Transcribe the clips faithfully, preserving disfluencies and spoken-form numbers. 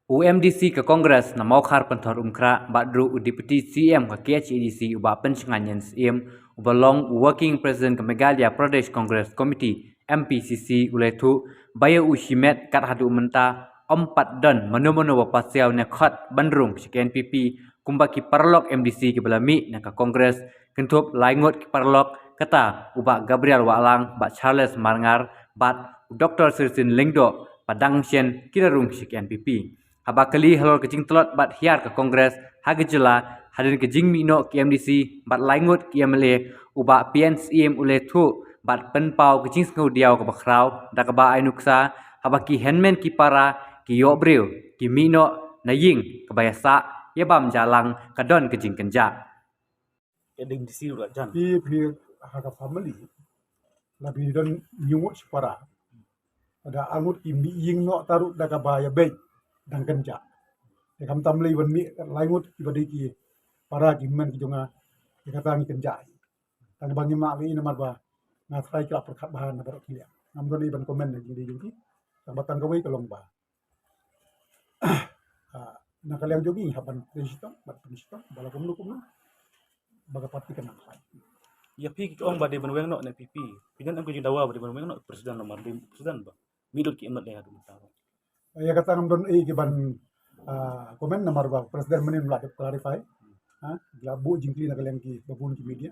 U MDC ka Congress na Mawkhar Pynthor Umkhrah bad ruh u Deputy CM ka KHADC u Bah Pynshngaiñ Syiem, uba long u Working President ka Meghalaya Pradesh Congress Committee, MPCC, u la ïathuh ba ïa u shimet kat haduh mynta ym pat don mano mano ba pasiaw ne khot ban rung sha ka NPP kumba ki paralok MDC kiba la mih na ka Congress, kynthup lai ngut ki paralok, kata u Bah Gabriel Wahlang, Bah Charles Marngar bad u Dr Sirsien Lyngdoh, ba dang shen ki la rung sha ka NPP. Haba kylli halor ka jingtlot bad hiar ka Congress ha ka jylla hadien ka jingmih noh ki MDC bad lai ngut ki MLA, u Bah P N Syiem u la ïathuh bad pynpaw ka jingsngewdiaw kaba khraw da kaba ai nuksa haba ki hynmen ki para ki ïoh briew ki mih noh na ïing kaba ïasah ïabam jahlang ka don ka jingkynjah. Ka ding di siu la jan. Phi phi ha ka family la phi don hynñiew ngut shipara. Lada ar ngut ki mih ïing noh, ta ruh da kaba ïabeit dang kynjah. Te khamtam lei ban mih lai ngut kiba dei ki para ki hynmen ki jong nga, te kata ngi kynjah. Tang ba ngi mah lei namar ba nga tharai ki la pyrkhat bha na baroh ki liang. Ngam don ei ban comment na jingdei jong ki. Tang ba tang kawei ka long ba Ah, na ka liang jong ngi hap ban pynshitom, ban pynshitom ba la kumno kumno ba ka party kan nang fight. Ïa phi ki ong ba dei ban weng noh na NPP, phi don em ka jingdawa ba dei ban weng noh president, namar dei president ba mih lut ki MLA haduh mynta? Ïa kata ngam don ei ki ban, ah, comment namar ba president mynnin la dep clarify. Ha, la buh jingkylli na ka liang ki babun ki media.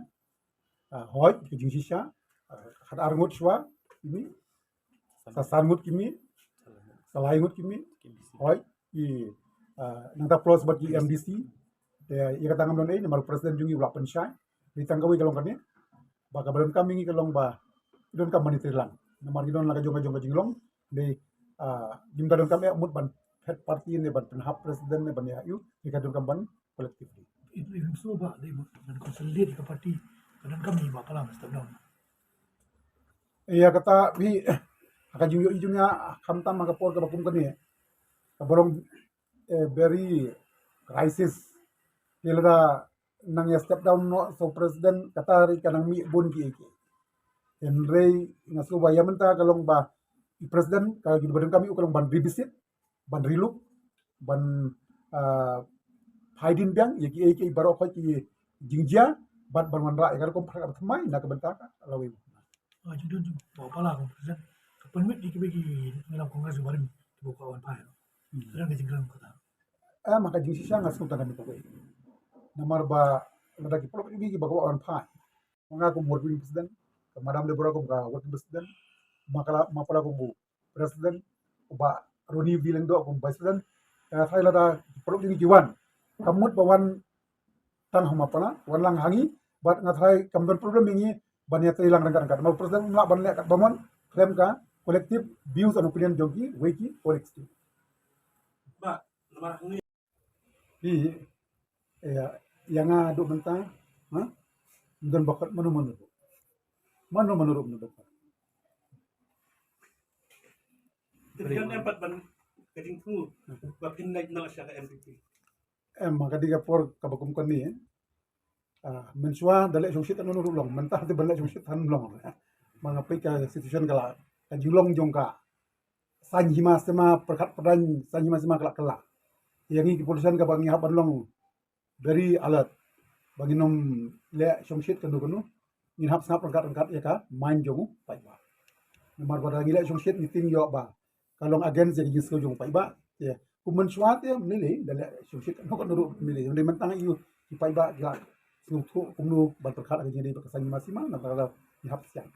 Ah, hooid, ka jingshisha, ah, khat ar ngut shuwa ki mih, sa san ngut ki mih, sa lai ngut ki mih. Hooid, i, ah, nangta plus bad ki MDC. Te ïa kata ngam don ei namar president jong ngi u la pynshai. Te tang kawei ka long kane ba kaba donkam ïa ngi ka long ba donkam ban ïatreilang namar ngi don la ka jong ka jong ka jinglong. Te, ah, ngim da donkam eh mut ban phet party ne ban pynhap president ne ban ïa ïu, ngi ka donkam ban collectively. It will so ba dei ban consolidate ka party, ka donkam ïa ba palam step down. Ïa kata phi, ha ka jingïohi jong nga, khamtam ha ka por kaba kum kane, kaba long, eh, very crisis. Te lada nang ïa step down noh sa u president, kata ri ka nang mih bun kiei kiei. Hynrei nga sngew ba ïa mynta ka long ba i president ka jingdonkam ïa u ka long ban revisit, ban relook, ban, ah, phaidien biang ïa kiei kiei baroh khoit ki jingjia bad ban wanrah ïa ka rukom pyrkhat kaba thymmai na ka bynta ka lawei. Ah, jingdon jong u Pala kum president ka pynmih ïa kiba ki nongïalam Congress barim kiba kwah wan phai. Hmm. Ka dang ka jingkren kata. Em, ha ka jingshisha nga sngewthuh kane kawei. Namar ba lada ki paralok jong ngi kiba kwah wan phai, ma nga kum working president, ka Madam Deborah kum ka working president, ma Pala, ma Pala kum u president, u Bah Ronnie V Lyngdoh kum vice president. Nga tharai lada ki paralok jong ngi ki wan, kam mut ba wan tang ha ma Pala, wan lang ha ngi, bad nga tharai kam don problem ïa ngi ban ïatreilang ryngkat ryngkat. Ma u president um lah ban leh katba mon khlem ka collective views and opinion jong kiwei ki colleagues. Ba, namar hangne. Ïa, ïa nga haduh mynta, ha? Ym don ba khot mano mano ruh. Mano mano ruh ym don ba khot. Te phi don em pat ban ka jingthmu ba phin leit noh sha ka NPP? Em, ha ka dei ka por kaba kum kane, eh. Ah, mynshuwa da leh shongshit katno ruh long, mynta te ban leh shongshit than long. Ma nga peit ka situation ka la, ka jinglong jong ka saiñ hima sima, pyrkhat pyrdain saiñ hima sima ka la kylla. Ïa ngi ki politician kaba ngi hap ban long very alert ba ngin ym leh shongshit kano kano, ngin hap sngap ryngkat ryngkat ïa ka mind jong u paidbah. Namar ba da ngi leh shongshit ngi tieng ïoh ba ka long against ïa ka jingsngew jong u paidbah. Te kum mynshuwa te ym lei lei da leh shongshit kano kano ruh ym lei lei. Ym dei mynta ïa u ki paidbah ki la sngewthuh kumno ban pyrkhat ha ka jingdei ba ka saiñ hima sima, namar ba ngi hap siang.